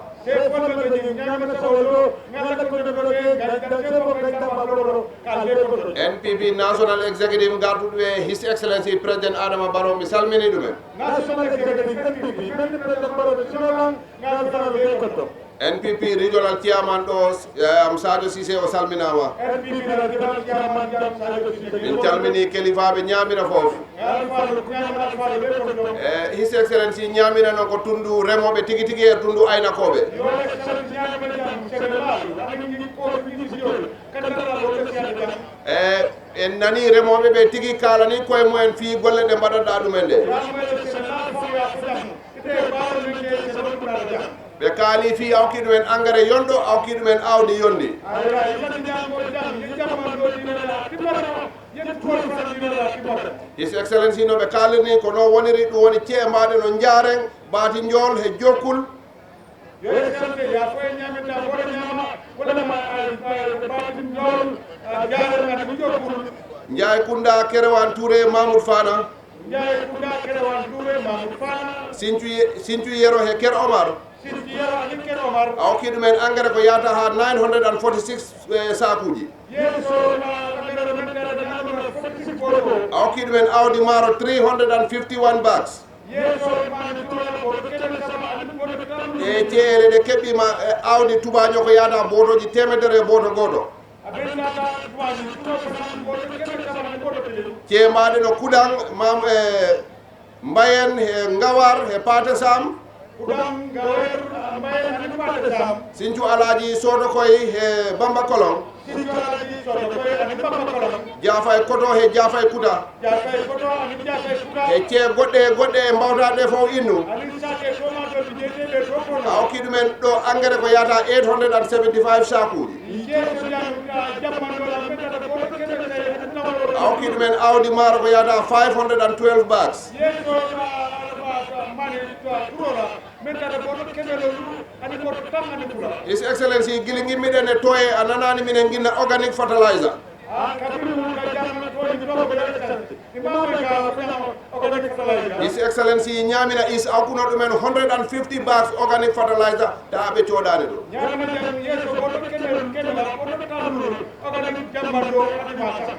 N P P National Executive garduɗo e His Excellency President Adama Barrow, mi salmini ɗumen. National Executive N P P, men President Barrow de Sinolan, ngal fana le kotto. N P P Regional Chairman ɗo, eh, am Sadio Cissé o salminaama. N P P Regional Chairman jam Sadio Cissé. Min calmini kelifaaɓe Ñaamina fof. Ngal fana le kuñaama ngal fana le kotto. Eh, His Excellency Ñaamina noon ko tunndu remooɓe tigi tigi e tunndu aynakooɓe. Yo Excellency Ñaamina jam, Senegal, amin ko ɗum siyol, kadi tara ko siyol jam. Eh, En nanii remooɓe ɓe tigi kaalanii koye mumen fii golle ɗe mbaɗanɗaa ɗumen ɗe. Ɓe kaali fii a okkii ɗumen engrais yonɗo, a okkii ɗumen aawdi yonndi. His Excellency no ɓe kaalirni ko noon woniri, ɗum woni ceembaade no Njaareng, Baati Njool he Jokkul. Yo e sante, ya foye ñaamita, wona ñaama, wona ma, a, a, baatin lool, a, jaarana ɗum jokkul. Njaay Kunda, Kerewan Touré, Mamoud Fana. Njaay Kunda, Kerewan Touré, Mamoud Fana. Sincu Ye-, Sincu Yero he Ker Omar. Sincu Yero ani Ker Omar. A okkii ɗumen engrais ko yahata haa nine hundred and forty-six, eh, saakuuji. Yeeso ma engrais men darata nine hundred forty-six boro. A okkii ɗumen aawdi maaro three hundred and fifty-one bags. E ceede ɗe keɓɓiima e aawdi tubaaño ko yahata bootooji teemedere e booto gooto. Ceemaaɗe no Kuɗaŋ, Maam, e Mbayen, e Ngawar, e Paate Sam. Kudan, Gawer, Mbaye, ani Pate Sam. Sincu Alaaji Soodo Koy he Bamba Kolon. Sincu Alaaji Soodo Koy ani Bamba Kolon. Jaafay Koto he Jaafay Kuta. Jaafay Koto ani Jaafay Kuta. E cee goɗɗe e goɗɗe e mbawtaaɗe fof innu. Ani sake toma ɗo jeeteɓe to kono. A okki ɗumen ɗo engrais ko yahata eight hundred and seventy-five sakuuji. Yeeso jam, ah, jammanɗo la metata ko kebe tawi ani nawro. A okki ɗumen awdi maaro ko yahata five hundred and twelve bags. Yeeso, ah, ah, ah, mani, ah, kurola. Min tata bono kebe lo lu, ani bono tam ani bula. His Excellency, gili ngimmiɗen e toye, a nanaani minen nginna organic fertilizer. Ah, kabiru ka jam to ni to ko Imam ka organic fertilizer. His Excellency, Ñaamina East okkuno ɗumen hundred and fifty bags organic fertilizer, ta ɓe coodaani ɗo. Ñaamina jam yeeso bono kebe kebe la bono tam.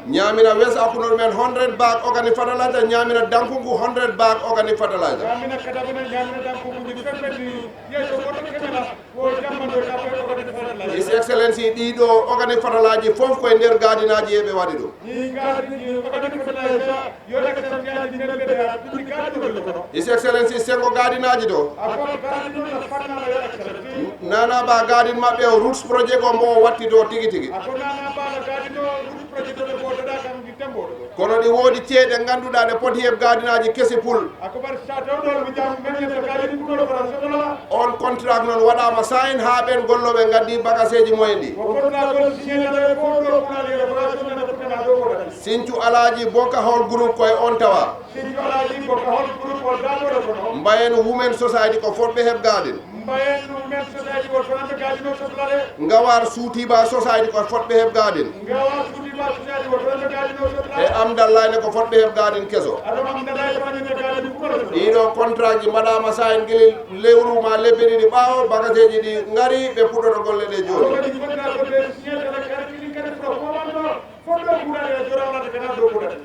Ñaamina West okkuno ɗumen hundred bag organic fertilizer, Ñaamina Dankungu hundred bag organic fertilizer. Ñaamina Katabina, Ñaamina Dankungu, ni fefeti, yeeso woto kemela, wo jamma ɗo ka koye organic fertilizer. His Excellency, ɗiɗo organic fertilizer fof koye nder gaadinaaji he ɓe waɗi ɗum. Ni gaadi, ni organic fertilizer, yo Excellency aji nder ɓe ɗa, ɗum ni gaadi ɗo ɓe kono. His Excellency, sengo gaadinaaji ɗo. A ko gaadi ɗo na fanna yo Excellency. Nana ba gaadin maɓɓe o roots projet ko mbo watti ɗo tigi tigi. A ko nana ba gaadi ɗo roots projet ɗo ɓe botoɗa kam ɗi tembo ɗo. Kono ɗi woodi ceeɗe ngannduɗaa ɗe poti heɓ gaadinaaji kesi pul. A ko bar sa taw ɗo mi jam men yetta gaadi ɗum ɗo ko sotola. On contract noon waɗaama sign haa ɓeen gollooɓe ngaddi bagaseeji mumen ɗi. Ko contrat gol signé ɗo ko ɗo ko ɗo ko ɗo ko ɗo. Sincu Alaaji Boka Hall Group koye on tawa. Sincu Alaaji Boka Hall Group o daɗoɗo kono. Mbayen Women Society ko fotɓe heɓ gaadin. Mbayen Women Society ko fotɓe gaadin o soblare. Ngawar Sutiba Society ko fotɓe heɓ gaadin. Ngawar Sutiba Society ko fotɓe gaadin o soblare. E Amdallayne ko fotɓe heɓ gaadin keso. Aɗo Amdallayne ko fotɓe gaadin kuɓɓoto. Ɗiɗo contrat ji mbaɗaama sign gila lewru ma lebbi ɗiɗi ɓaawo, bagaseeji ɗi ngari, ɓe puɗɗoto golle ɗe jooni. Aɗo kadi contrat ko ɓe signé kala kala kadi kadi fotɓe ko wonno.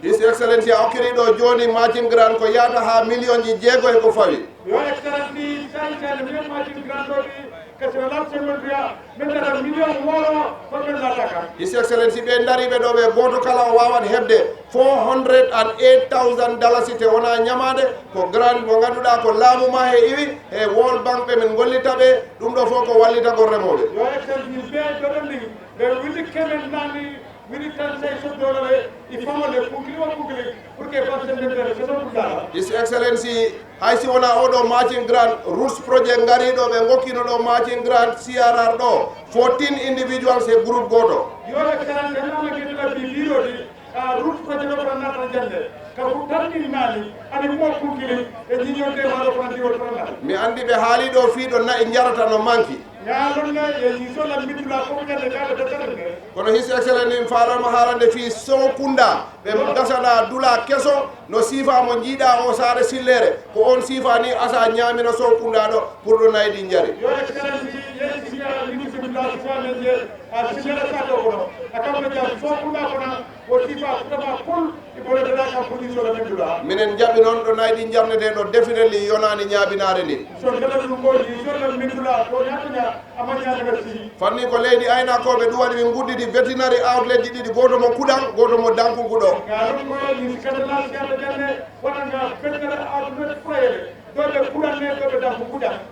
His Excellency, a okkiri ɗo jooni matching grant ko yahata haa million ji jeego e ko fawi. Your Excellency, sanction min matching grant ɗo ɗi, kasi o lamse mon biya, min tata million woro, ko min lataka. His Excellency, ɓe ndariiɓe ɗo ɓe gooto kala o waawat heɓde four hundred and eight thousand dalasi te wonaa ñamaande, ko grant mo ngannduɗaa ko laamu ma he iwi, he World Bank ɓe min ngollita ɓe, ɗum ɗo fof ko wallitagol remooɓe. Your Excellency, ɓe ɗo ɗon ɗi, ɓe wili kemen nani, wili tan sey so doole, il faut mo le kunkili wa kunkili, pour que ban sen de bere, c'est un coup d'arrêt. His Excellency, hay si wonaa oɗo matching grant, roots projet ngariiɗo, ɓe ngokkino ɗo matching grant C R R ɗo, fourteen individuals e groupe gooto. Your Excellency, en ama gitla bi biro di, a roots projet ɗo ko nata jande, ka fu tan ɗin nani, ani mo kunkili, e ñiño de ma ɗo ko nandi wol ko nata. Mi anndi ɓe haali ɗo fii ɗo na'i njarata no manki. Ñaalonna e ñiisola mittula ko ñande kaɓe to taren. Kono His Excellency, min faalama haalande fii Sokunda, ɓe dasana dula keso, no siifa mo njiiɗa o saare sillere, ko on siifa ni asa ñaamina Sokunda ɗo pour ɗo naydi njari. Your Excellency, yes, si a ministre de la Justice, a sillere sa ɗo kono, a kam no jam Sokunda kono, o siifa kutama pul, Minen jaɓi noon ɗo nayi ɗi njarnetee ɗo definitely yonaani ñaabinaare ndi. Fanni ko leydi aynakooɓe ɗum waɗi min nguddidi veterinary outlet ji ɗiɗi, gooto mo Kuɗan, gooto mo Dankungu ɗo.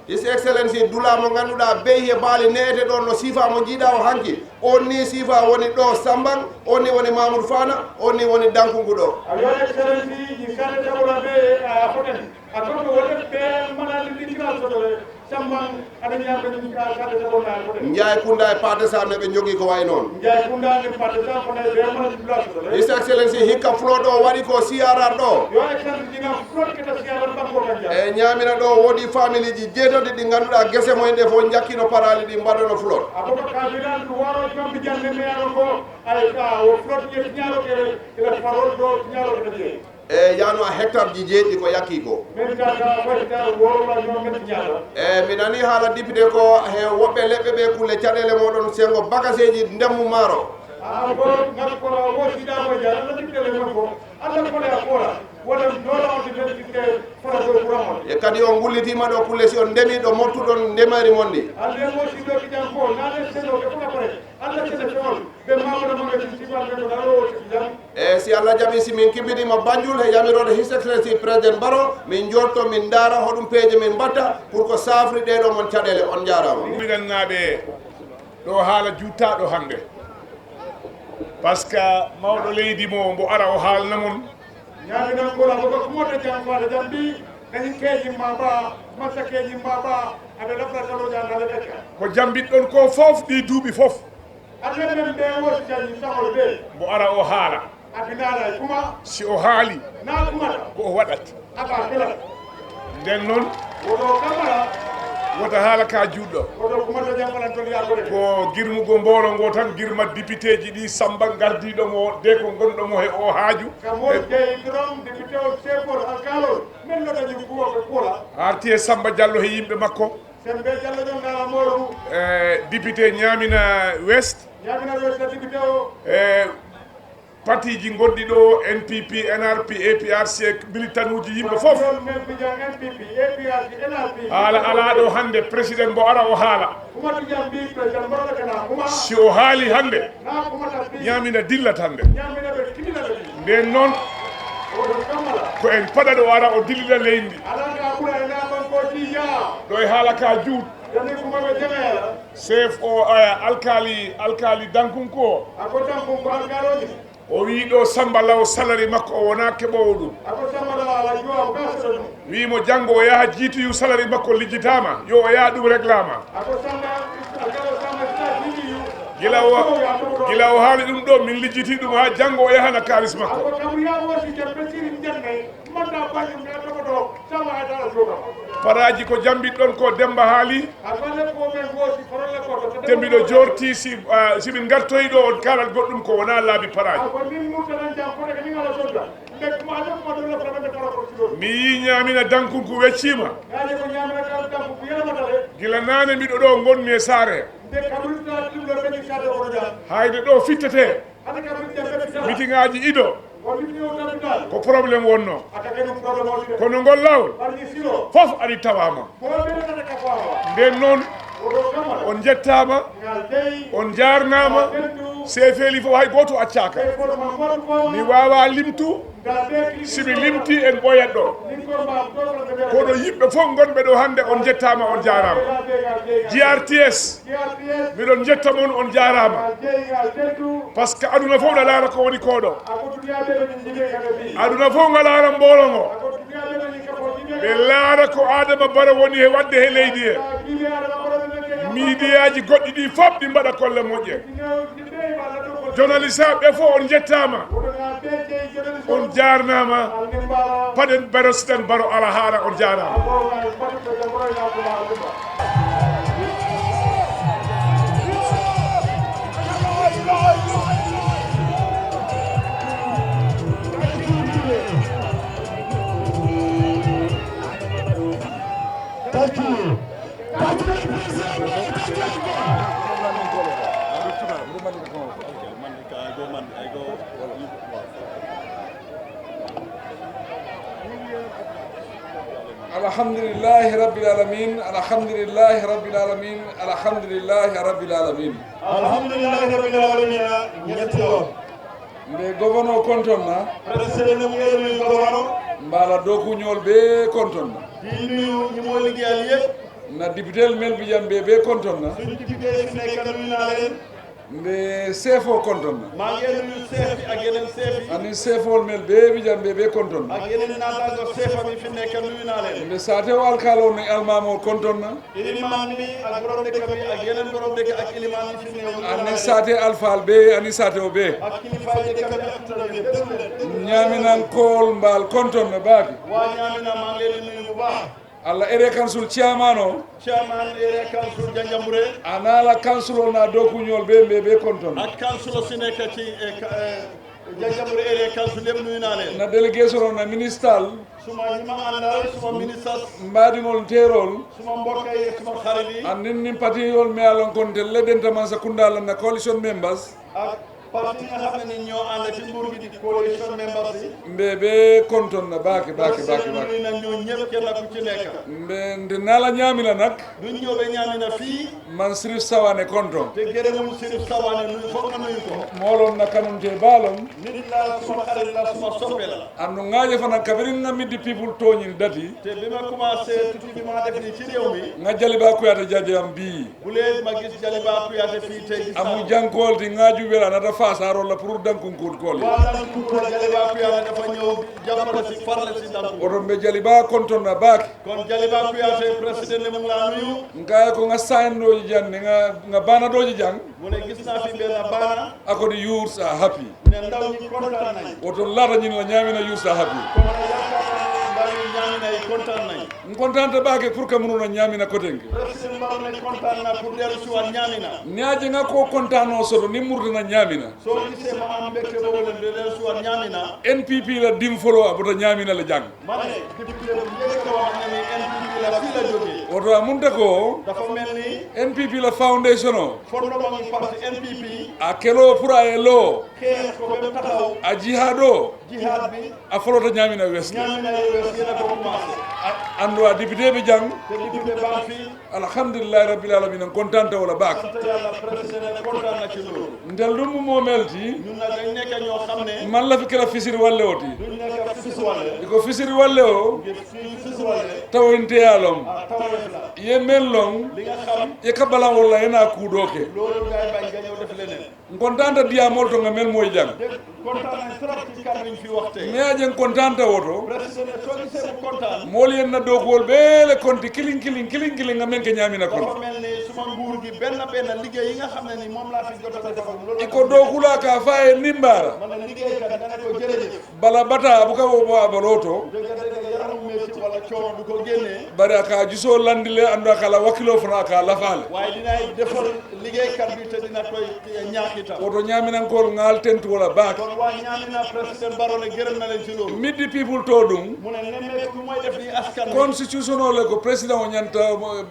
His Excellency, dula mo ngannduɗaa beyi e baali ne'ete ɗoon no siifa mo njiiɗaa o hanki. On ni siifa woni ɗo Samban, on ni woni Mamoudou Fana, on ni woni Dankungu ɗo. A yo Excellency, ɗi sare tawra ɓe a foten. A tonto wonde ɓe manani ɗi kira sotore Samban aɗa ñaamɓe ɗum ka sare tawra a foten. Njaay Kunda e Paate Sam ne ɓe njogii ko wayi noon. Njaay Kunda e Paate Sam kono e ɓe manani ɗi kira sotore. His Excellency, hikka flood o waɗi ko C R R ɗo. Yo Excellency, ɗina flood keta C R R banko kan jam. E ñaamina ɗo woodi family ji jeetati ɗi ngannduɗaa gese mumen ɗe fof njakkino paraali ɗi mbaɗono flood. Abubakar Bilan ɗum waro jombi jande meyano ko ay ka o flood ye tiñaro ke ila farol do tiñaro ke de. E yaano a hectare ji jeeɗi ko yakki ko. Min ka ka ko hectare woro ba ñoo met tiñaro. E mi nani haala député ko he woɓɓe leɓɓe ɓe kulle caɗeele moɗon sengo bagaseeji ndemmu maaro. A ko ngam ko wo sida mo jara na député le mo ko. Allah ko le a kora. Wala dola on ti ben ti ke fara do kura mo. E kadi on ngullitiima ɗo kulle si on ndemi ɗo moftuɗon ndemari mon ndi. Allah mo si do ki jam ko na le seno ke ko kore. Allah sene fewol. Ɓe mamoɗo mo ngati sifa ɓe ko daro o si jam. E E si Allah jaɓi, si min kibbitiima Banjul he yamiroode His Excellency Président Barrow, min njotto, min ndaara hoɗum peeje min mbatta pour ko safri ɗee ɗoo mon caɗeele. On njaaraama. Mbiɗannaaɓe ɗo haala juuttaaɗo hannde. Par ce que mawɗo leydi mo mbo ara o haalna mon. Ñaaminan kola ko ko moto jam faade jam mbi na hinkeeji ma ba, masakeeji ma ba, aɓe lafra kalo jangale ɓekka. Ko jambit ɗon ko fof ɗi duuɓi fof. Aɓe men ɓe woti jam sahol ɓe. Mbo ara o haala. Abinaala e kuma. Si o haali. Na kumata. Ko o waɗat. Aba kala. Nden noon. Woto kamara. Wota haala ka juutɗo. Woto kumata jam falanton yakude. Ko girmugo mboolo ngo tan, girma dipiteeji ɗi Samba gardiiɗo mo de ko gonɗo mo he o haaju. Kam won jeyi drom dipite o sefol alkalol. Min no dañi kuwo ko kula. Arti e Samba Diallo he yimɓe makko. Sembe Diallo ɗon ngala moru. E dipite Ñaamina West. Ñaamina West dipite o. E patiji gonɗi ɗo, N P P, N R P, A P R C, militanuji yimɓe fof. Ɗon men fija N P P, A P R C, N R P. Haala ala ɗo hannde, président mbo ara o haala. Kuma fija mbi président mbo ara kana kuma. Si o haali hannde, na kuma ta fi. Ñaamina dillat hannde. Ñaamina ɓe kimina ɓe. Nden noon, oɗo kammala. Ko en paɗa ɗo ara o dillina leydi. Ala ka ɓura e na bankoji ya. Ɗo e haala ka juut. Dani kuma ɓe jangayala. Chef o, eh, alkali, alkali Dankunko. Ako Dankunko alkaloji. O wi ɗo Samba Law salari makko o wona keɓowo ɗum. Ako Samba Law ala juwa o ka soɗo ɗum. Wi mo janngo o yaha jiituyu salari makko lijjitaama, yo o yaha ɗum reglama. Ako Samba, ako Samba sa jiituyu. Gila o, gila o haali ɗum ɗo, min lijjiti ɗum ha janngo o yahana kaalis makko. Ako kam yawo si jambe siri jannde. Paraaji ko jambiɗɗon ko Demba haali. Te mbiɗo jorti si, ah, si min ngartoyi ɗo on kaalat goɗɗum ko wona laabi paraaji. Mi yii Ñaamina Dankunku wecciima. Gila naane mbiɗo ɗo ngonmi e saare. Hayde ɗo fittete. Mitiŋaaji ido. Ko problème wonno. Kono ngol lawol. Fof ari tawama. Nden noon, on njettama, on jarnama, sefeli fof hay goto accaka. Mi wawa limtu, si mi limti en ɓoyat ɗo. Kono yimɓe fof gonɓe ɗo hannde on njettama, on jarama. G R T S, miɗon njetta mon, on jarama. Par ce que aduna fof na laara ko woni koɗo. Aduna fof nga laara mboolo ngo. Ɓe laara ko Adama Barrow woni he wadde he leydi he. Miidiyaji goɗɗi ɗi fof ɗi mbaɗa kolle moƴƴe. Journaliste ɓe fof on njettama. On jarnama. Paɗen Barrow, siɗen Barrow ala haara, on jarama. Alhamdulillahi rabbil alamin, alhamdulillahi rabbil alamin, alhamdulillahi rabbil alamin. Alhamdulillahi rabbil alamin, ñetti yoon. Nde gouverneur kontonna. Président ne mu ngi nuyu gouverneur. Mbaala dookuñool be kontonna. Di nuyu ñi moo liggéeyal yëpp. Na député mel bi jam be be kontonna. Suñu député yi fi nekk nuyu naa leen. Nde chef o kontonna. Maa ngi nuyu chef yi ak yeneen chef yi. Ani chef o mel be bi jam be be kontonna. Ak yeneen naataango chef yi fi nekk nuyu naa leen. Nde saate o alkaalo ne almaamo kontonna. Ilimaan bi ak borom dëkk bi ak yeneen borom dëkk ak ilimaan yi fi néew. Ani saate alfaal be, ani saate o be. Ak kilifa dëkk bi ak tëral yi, déglu leen. Ñaaminan kool mbaal konton no baaki. Waa Ñaamina, maa ngi leen di nuyu bu baax. Alla area council chairman o. Chairman area council Janjanbureh. Ana la council o na dookuñool be, be, be konton. Ak council o si nekk ci, eh, ka-, eh, Janjanbureh area council yëpp nuyu naa leen. Na délégation o na ministal. Suma ñi ma àndal, suma ministres. Mbaadiŋol teerol. Suma mbokk yi, suma xarit yi. An nin, nin patiyol me alon kon te ledden taman sa kunda lan na coalition members. Ak Parti yi nga xam ne ni ñoo ànd ci nguur gi di coalition members yi. Mbe ɓe konton na baake, baake, baake, baake. Ñu na ñoo ñëpp kenn ku ci nekk. Mbe nde naa la ñaami la nag. Duñ ñëw ba ñaami na fii. Man Sirif Sawane konton. Te gërëmul Sirif Sawane nuyu, foog nga nuyu ko. Moolon na kanunte baalon. Nit la, suma xarit la, suma soppe la. Andu ŋaaje fana kabirin nga middi people tooñin dati. Te bi ma commencé tukki bi ma def nii ci réew mi. Nga Jaliba Kuyate jaje am bii. Bu leen ma gis Jaliba Kuyate fii tey gis naa. Amu jànkool ti ŋaaju wela nata faasa rolla pour dankunkool kool. Waa Dankunko Jaliba Kuyate dafa ñëw jàppale si farle si Dankunko. Oto mbe Jaliba konton na baake. Kon Jaliba Kuyate président ne mu ngi laa nuyu. Nkaye ko nga sayin dooji jan, nga, nga baana dooji jan. Mu ne gis naa fi benn baana. Ako the youths are happy. Ne ndaw ñi kontaan nañ. Woto laata ñin la ñaamina youths are happy. Kon nag yaakaar naa ne ndaw ñi ñaamina yi kontaan nañ. N kontaante baake pour que munu na ñaamina kotenke. Président Barrow ne kontaan na pour dellu si waat ñaamina. Ni aje nga ko kontaanoo soto ni murta na ñaamina. Soo gisee ma am mbégte boobu leen de dellu si waat ñaamina. N P P la dim folo a bota ñaamina la jàng. Ma ne député bu njëkk boo xam ne ni N P P la fii la jógee. Woto a munta ko. Dafa mel ni. N P P la foundation o. Fondement ngi parti N P P. A keloo pour a ye loo. Xeex ko ba mu taxaw. A jihaadoo. Jihaad bi. A folota ñaamina west. Ñaamina west yéen a ko commencé. Andu a député bi jàng. Te député baa fii. Alhamdulillahi rabbil alamin, n kontaante wala baake. Sant Yàlla, président kontaan na ci loolu. Ntel ɗum mo melti. Ñun nag dañ nekk ñoo xam ne. Man la fi kela fisiri walle oti. Duñ nekk fisiri walle. Iko fisiri walle o. Ngir fii fisiri walle. Tawoyinte yaalom. Ah, tawoyinte la. Ye men long. Li nga xam. Ye ka balan wala yena kuudoke. Loolu ngay bañ nga ñëw def leneen. N kontaanta diyaamol to nga men moy jang. Dégg kontaan nañ trop ci kàddu yi ñu fi wax tey. Mais aje n kontaanta woto. Président soo gisee mu kontaan. Mool yen na dookuwol beele konti kiliŋ kiliŋ kiliŋ kiliŋ nga men ke ñaamina kono. Dafa mel ni suma nguur gi benn benn liggéey yi nga xam ne ni moom laa fi jot a defagum loolu. Iko dookula ka fa e nimbaara. Man na liggéeykat nga ne ko jërëjëf. Bala bata abuka wo bo abaloto. Dëgg dëgg yaram mu métti wala coono du ko génnee. Bari aka juso landile andu aka la wakilo fana aka lafale. Waaye dinaay defal liggéeykat bi te dina koy ñaax itam. Woto ñaminankool ŋal tentu wala baake. Kon waa Ñaamina président Barrow ne gërëm na leen ci loolu. Middi people to ɗum. Mu ne nemmeeku bi mooy def ni askan wi. Constitution o le ko président o ñanta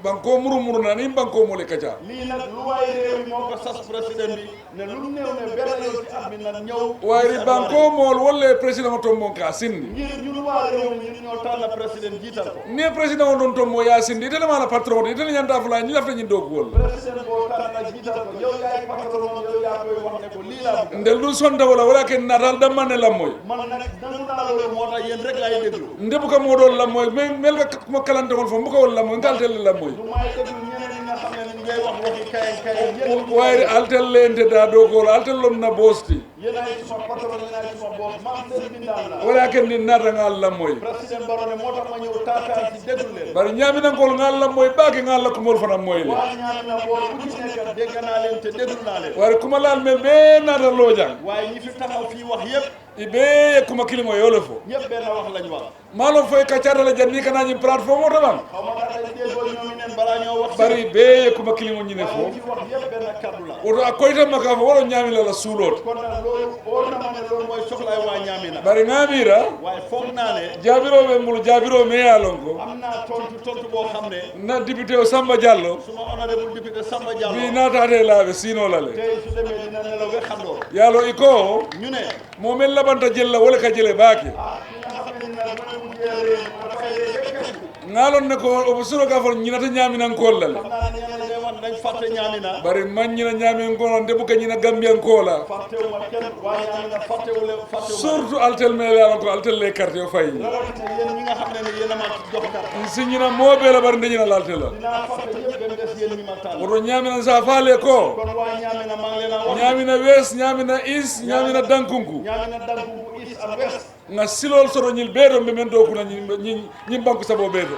banko muru muru na ni banko mo le kaca. Lii nag lu waay réew mi moo ko sas président bi ne lu mu néew ne benn yoon ci at mi na ñëw. Wayri banko mool wolle président o tombon ka sindi. Ngir ñun waa réew mi ñun ñoo tànn président jiital ko. Ni président o ɗon tombo ya sindi itele mala patron o itele ñanta fula ñi lafta ñin dow kuwol. Président boo tànn jiital ko yow yaay patron moom yow yaa koy wax ne ko lii laa bëgg. Ndel ɗum sonta wala wala ken natal dammanne lammoy. Man nag nangu naa loolu moo tax yéen rek laay déglu. Ndebu ka moo ɗon lammoy men mel ka kuma kalante on fo mbuka wol lammoy ngal telle lammoy. Du may déglu ñeneen ñi nga xam ne ni ngay wax waxi kay kay yéen. Wayri altel lente da dow gool altel lom na bosti. Yéen ay suma patron, yéen ay suma boss, man seen mbindaan la. Wala ken ni nata ngal lammoy. Président Barrow ne moo tax ma ñëw taataan si déglu leen. Bari ñaminankool ngal lammoy baake ngal lakkumol fana moy le. Waa Ñaamina boor bu ci nekk dégg naa leen te déglu naa leen. Wari kuma laal men be nata lojang. Waaye ñi fi taxaw fii wax yépp. I be ye kuma kilimo yole fo. Ñépp benn wax lañ wax. Malo foy ka carta la janni kana ñi plateforme o taban. Xaw ma ndax dañ déggoo ñoom i neen balaa ñoo wax. Bari be ye kuma kilimo ñine fo. Waaye ñi fi wax yépp benn kaddu la. Woto a koyta maka fo wala ñaami la la suulot. Kon nag loolu óor na ma ne loolu mooy soxlaay waa Ñaamina. Bari ngamira. Waaye foog naa ne. Jaabiro be mbulu jaabiro me ya lonko. Am naa tontu tontu boo xam ne. Na député o Samba Diallo. Suma honorable député Samba Diallo. Bi naataate laaɓe siino lale. Tey su demee dina nelaw ba xandoo. Yalo iko. Ñu ne. Mo men labanta jella wala ka jele baake. Ah, ki nga xam ne dina mën a mujjee réew mi, dafay réew yëkkati. Ngalon ne ko obo suro ka fon ñinata ñaminankool lale. Xam naa ne ñeneen ñi wax dañ fàtte Ñaamina. Bari man ñina ñaminankool nde buka ñina Gambiyankool la. Fàttewuma kenn waa Ñaamina fàttewule fàttewuma. Surtout altel me la ko altel le quartier fay. Rawatina yéen ñi nga xam ne ne yéen a ma jox carte. Si ñina mo be la bari nde ñina laltel la. Dinaa fàtte ñëpp ba mu des yéen ñi ma tànn. Woto ñamina sa faale ko. Kon waa Ñaamina maa ngi leen a wax. Ñamina west, ñamina east, ñamina dankunku. Ñaamina dankunku east and west. Nga silol soto ñil beeto mbe men dow kuna ñin, ñin, ñin banku sabo beeto.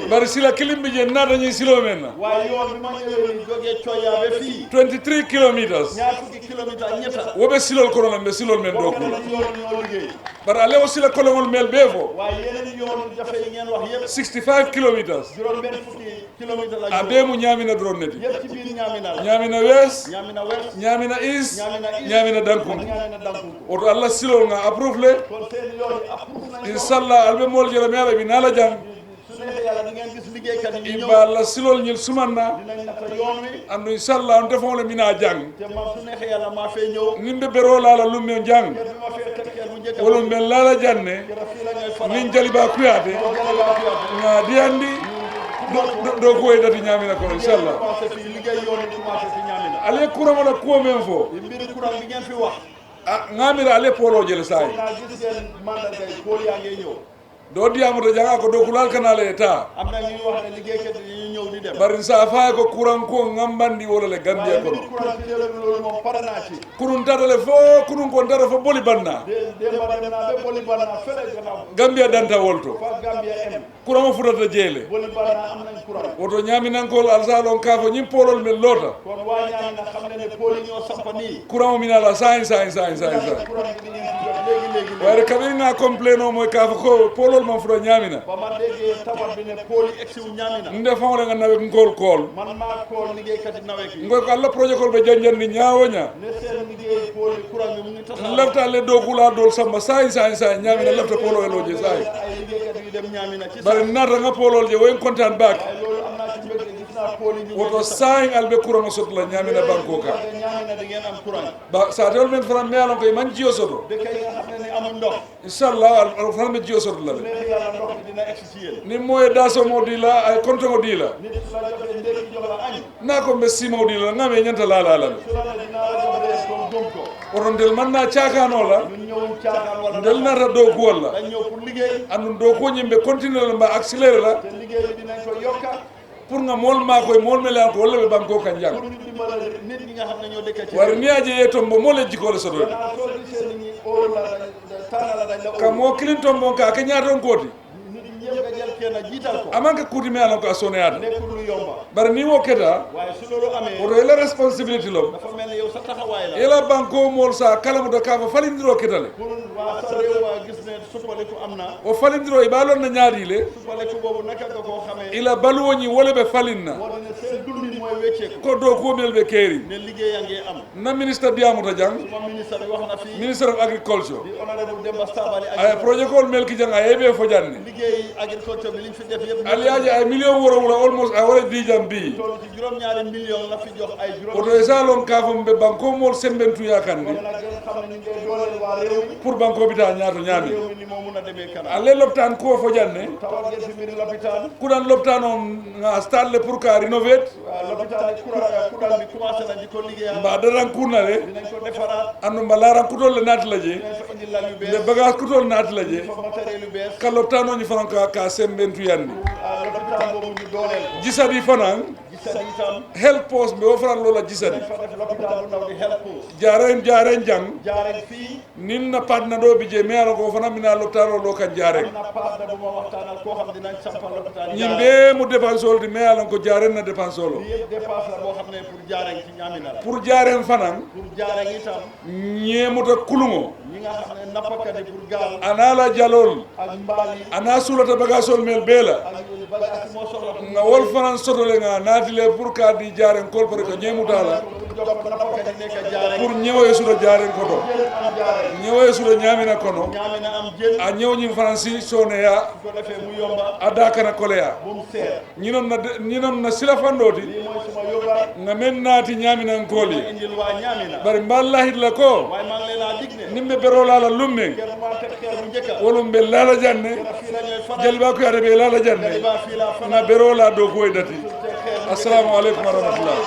Bari sila kilimbi je nata ñin silo men na. Waaye yoon bi ma ñëwee ni jógee Coya ba fii. Twenty-three kilometers. Ñaar fukki kilomita ñetta. Wobe silol kono na mbe silol men dow kuna. Yoon ñoo liggéey. Bari ale o sila kolongol mel be fo. Waaye yeneen yoon jafe yi ngeen wax yépp. Sixty-five kilometers. Juróom benn fukki kilomita la. A be mu ñamina drone neti. Yépp ci biir Ñaamina la. Ñamina west. Ñaamina west. Ñamina east. Ñamina east. Ñamina dankunku. Ñamina dankunku. Woto Allah silol nga approuve le. Kon seen yoon yi approuve nañ ko. Inshallah albe mol jela me ala bi nala jang. Su Neexee Yàlla, di ngeen gis liggéeykat yi ñu ñëw. Iballa silol ñil sumanna. Dinañ natta yoon wi. Andu inshallah, on defoŋ le mina jaŋ. Te man, su neexee Yàlla, maa fee ñëw. Nimbe beroo la la lumme jaŋ. Te bi ma fee teg xeer bu njëkk. Wolum ben la la janne. Keroog fii la ñooy fanaan. Nin Jaliba Kuyaate. Ñoo Jaliba Kuyaate. Nga diyandi. Do, do, do ko e dati ñaamina kono, inshallah. Commencé fii, liggéey yoon yi commencé fi ñaamina. Ale kuraŋo la kuwo men fo. Mbiri kuraŋ bi ngeen fi wax. A, ŋaamira ale pooloo je le saayi. Naa gis ngeen mandarga yi, pool yaa ngi ñëw. Do diyaamuta jaŋ a ko do kulal kana le ta. Am na ñuy wax ne liggéeykat yi ñu ñëw di dem. Bari n sa fay ko kuraŋ ko ŋambandi wala le Gambia kono. Waaye mbiri kuraŋ fi, loolu moom pare naa ci. Kunun tata le fo, kunun ko tata fo boli banna. De, de ma dem naa be boli banna fele gannaaw. Gambia danta wolto. Fa Gambia em. Kuraŋo futata jeele. Boli banna am nañ kuraŋ. Woto ñaaminankol alsaalon ka fo ñiŋ poolol men loota. Kon waa ñaamina xam ne ne pool yi ñoo sampa nii. Kuraŋo mina la saayiŋ, saayiŋ, saayiŋ, saayiŋ, saayiŋ. Kuraŋ bi dinañ ci jot léegi, léegi, léegi. Waaye kabiŋ ŋa complainoo moy ka fo ko poolol man futa ñaamina. Ba ma déggee tawat bi ne pool yi egsiwul ñaamina. Nde faŋo le ŋa nawe ŋ kool kool. Man maa kool liggéeykat yi nawe ki. Ngoy ko Alla projet kol be janjandi ñaawo ñaa. Ne seen liggéey pool yi kuraŋ bi mu ngi tasaaroo. Lafta le do kula dol samba saayiŋ, saayiŋ, saayiŋ, ñaamina lafta pooloo e loo je saayiŋ. Ay liggéeykat yu dem ñaamina ci. Bari naata ŋa poolol je, woyin kontaan baake. Waaye loolu am naa ci mbégte, gis naa pool yi ñu. Woto saayiŋ al be kuraŋo soto la ñaamina bankoo ka. Ñaamina di ngeen am kuraŋ. Ba, saatewol men fanaŋ me ye a loŋ ko i maŋ jiyo soto. Dëkk yi nga xam ne ni amul ndox. Inshallah, al, al fanaŋ be jiyo soto la le. Neexee Yàlla, ndox mi dina egsi ci yéen. Ni moo ye daasomoo dii la, a ye kontoŋo dii la. Nit su la joxee ndékki, jox la añ. Naa ko mbe siimoo dii la, ŋa me ñanta laa la la. Su la ne dinaa la jox reer, kon gëm ko. Woto ntel maŋ naa caakaanoo la. Ñun ñëwuñ caakaan wala. Ntel naata dookuwol la. Dañ ñëw pour liggéey. Andu dookuwo ñiŋ be continuer la mba accélérer la. Te liggéey bi dinañ ko yokka. Pour ŋa moolu maakoyi, moolu me le ye a loŋ ko wolu le be bankoo kaŋ jaŋ. Pour ñu dimbale nit ñi nga xam ne ñoo dëkk ci. Wari ni a je ye tombo, moolu le jikoo le soto. Gannaaw soo gisee nit ñi óolu la, dañ, dañ, tànn la, dañ la óolu. Ka moo kiliŋ tombo ka ke ñaatonkoo ti. Nit ñi yëpp nga jël kenn jiital ko. A maŋ ke kuu ti me ye a loŋ ko a sooneyaata. Nekkul lu yomba. Bari ni wo keta. Waaye su loolu amee. Woto i la responsibility loŋ. Dafa mel ni yow sa taxawaay la. I la bankoo moolu sa kalamuta ka fo falindiroo keta le. Pour waa sa réew waa gis ne suppaliku am na. Wo falindiroo, i be a loŋ na ñaadii le. Suppaliku boobu, naka nga koo xamee? I la baluwo ñiŋ, wo le be faliŋ na. Moo di ne seen dundin mooy wecceeku. Ko dookuwo melu be keeriŋ. Ne liggéey a ngi am. N na minister diyaamuta jaŋ. Suma minister bi wax na fii. Minister of Agriculture. Di Honorable Demba Sabali. A ye projet koolu melu ki jaŋ, a ye i bee fo jaŋ ne. Liggéey agriculture bi, liñ fi def yëpp. Ali ye a je a ye million woorowula, almost a ye wo le dii jaŋ bii. Toll ci juróom-ñaari million la fi jox ay juróom. Woto i si a loŋ ka fo mbe bankoo moolu sembentu yaa kaŋ ne. Kon nag ngeen xam ne ñu ngi dooleel waa réew mi. Pour bankoo bi taa ñaato ñaami. Réew mi ni moo mun a demee kanam. Ali ye lopitaan kuwo fo jaŋ ne. Tawat ngeen fi mbiri lopitaan. Kudan lopitaanoo ŋa a start le pour ka renovate. Waaw, lopitaan kura, kudan bi commencé nañ di ko liggéeyaat. Mba a daraŋ kuŋ na le. Dinañ ko defaraat. Andu mba laaraŋ kutoolu le naati la je. Dinañ fa indi lal yu bees. Mbe bagaas kutoolu naati la je. Fa matériel yu bees. Ka lopitaanoo ñiŋ fanaŋ ka, ka sembentuyaandi. Ah, lopitaan boobu ñu dooleel ko. Jisadi fanaŋ. Jisadi itam. Health post mbe wo fanaŋ loo la Jisadi. Dinañ fa def lopitaan bu ndaw di health post. Jaareŋ, Jaareŋ jaŋ. Jaareŋ fii. Niŋ n na partner doo bi jee, me ye a loŋ ko wo fanaŋ bi naa lopitaanoo loo kaŋ Jaareŋ. Am na partner bu ma waxtaanal koo xam dinañ sampal lopitaan Jaareŋ. Ñiŋ bee mu dépenseolu ti, me ye a loŋ ko Jaareŋ na dépenseolu. Lii yëpp dépense la boo xam ne pour Jaareŋ ci ñaamina la. Pour Jaareŋ fanaŋ. Pour Jaareŋ itam. Ñeemuta kuluŋo. Ñi nga xam ne nappkat yi pour gaal. A naa la jaloolu. Ak mbaal yi. A naa suulata bagaasoolu melu bee la. Ak bagage yi moo soxla pour. Ŋa wolu fanaŋ soto le ŋa a naati le pour ka dii Jaareŋ koolu pare ko ñeemuta la. Pour jox ko nappkat yi nekk Jaareŋ. Pour ñewo ye suta Jaareŋ koto. Jën am Jaareŋ. Ñewo ye suta ñaamina kono. Ñaamina am jën. A ñewo ñiŋ fanaŋ si sooneyaa. Su ko defee mu yomba. A daa kana koleyaa. Bu mu seer. Ñiŋ noŋ na de, ñiŋ noŋ na sila fandoo ti. Lii mooy suma yóbbal. Ŋa meŋ naati ñaaminankoolu ye. Ma indil waa ñaamina. Bari mbe a laahidi la ko. Waaye maa ngi leen a dig ne. Niŋ mbe beroo laa la luŋ meŋ. Keroog maa teg xeer bu njëkk a. Wolu mbe laa la jaŋ ne. Keroog fii la ñooy fanaan. Jaliba Kuyaate be laa la jaŋ ne. Jaliba fii la fanaan. Ŋa beroo laa dookuwo ye dati. Teg xeer bu njëkk a. Assalaamu aleykum wa rahmatullaah.